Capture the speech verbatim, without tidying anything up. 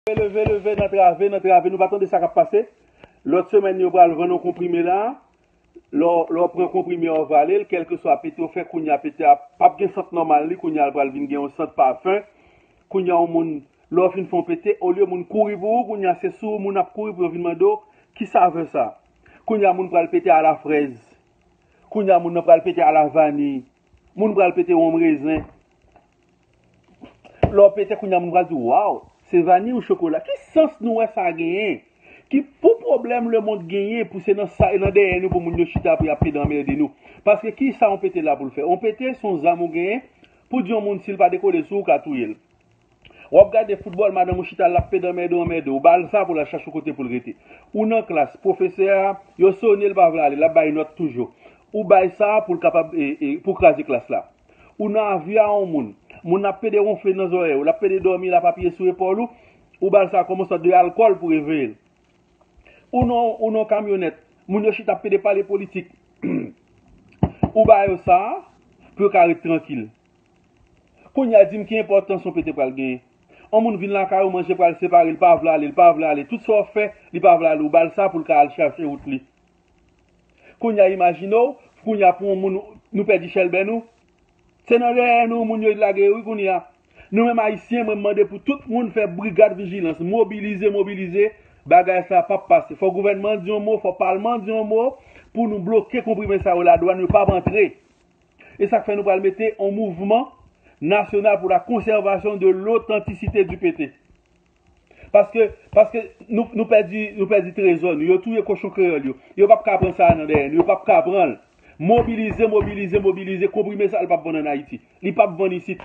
Leve, leve, leve, nan trave, nan trave, nou pa tande sa k ap pase. Lòt semèn, yo pral vann yon konprime la. Lè w, lè w pran konprime a, w vale l, kèlkeswa pete w fè kounye a, pete a p ap gen sant nòmal li, kounye a l pral vin gen yon sant pafen. Kounye a, yon moun, lè w fin fè yon pete, olye moun kouri pou ou, kounye a se sou moun ap kouri pou yo vin mande w ki savè sa. Kounye a, moun pral pete a la frèz. Kounye a, moun nan pral pete a la vaniy. Moun pral pete wonm rezen. Lè w pete kounye a, moun pral di, waw, se vaniy ou chokola. Ki sans nou wè sa genyen? Ki pou pwoblèm lemonn genyen pou se nan sa, nan dèyè nou pou moun yo chita pou y ap pede anmède nou? Paske ki sa yon pete la pou l fè? Yon pete se yon zam ou genyen pou di yon moun si l pa dekole sou ou, ou ka touye l. W ap gade foutbòl, madanm ou chita, l ap pede anmède w, anmède w. Ou ba l sa pou l al chache yon kote pou l rete. Ou nan klas, pwofesè a, yo sone, l pa vle ale, l ap bay nòt toujou. Ou bay sa pou l kapab, e, e, pou kraze klas la. Ou nan avyon a yon moun. Moun nan ap pede wonfle nan zòrèy ou, l ap pede dòmi, l ap apiye sou epòl ou. Ou ba l sa kòm yon sòt de alkòl pou reveye l. Ou nan, ou nan kamyonèt. Moun yo chita ap pede pale politik. Ou ba yo sa pou yo ka ret trankil. Kounye a, di m ki enpòtans yon pete pral genyen. Yon moun vin lakay ou, manje pral separe, l pa vle ale, l pa vle ale. Tout sa w fè, li pa vle ale. Ou ba l sa pou l ka al chache wout li. Kounye a, imajine w, kounye a pou yon moun, nou pèdi chèlbè nou. Se nan dèyè nou moun yo lage yo, wi, kounye a. Nou menm Ayisyen, mwen mande pou tout moun fè brigad vijilans, mobilize, mobilize, bagay sa p ap pase. Fò gouvènman an di yon mo, fò palman an di yon mo, pou nou bloke konprime sa yo, ladwàn yo p ap antre. E sa k fè nou pral mete yon mouvman national pour la conservation de l'authenticité du pete. Paske, paske nou, nou pèdi, nou pèdi trezò nou. Yo touye kochon kreyòl yo. Yo p ap ka pran sa a nan dèyè nou. Yo p ap ka pran l. Mobilize, mobilize, mobilize. Konprime sa a, l p ap vann ann Ayiti. Li p ap vann isit.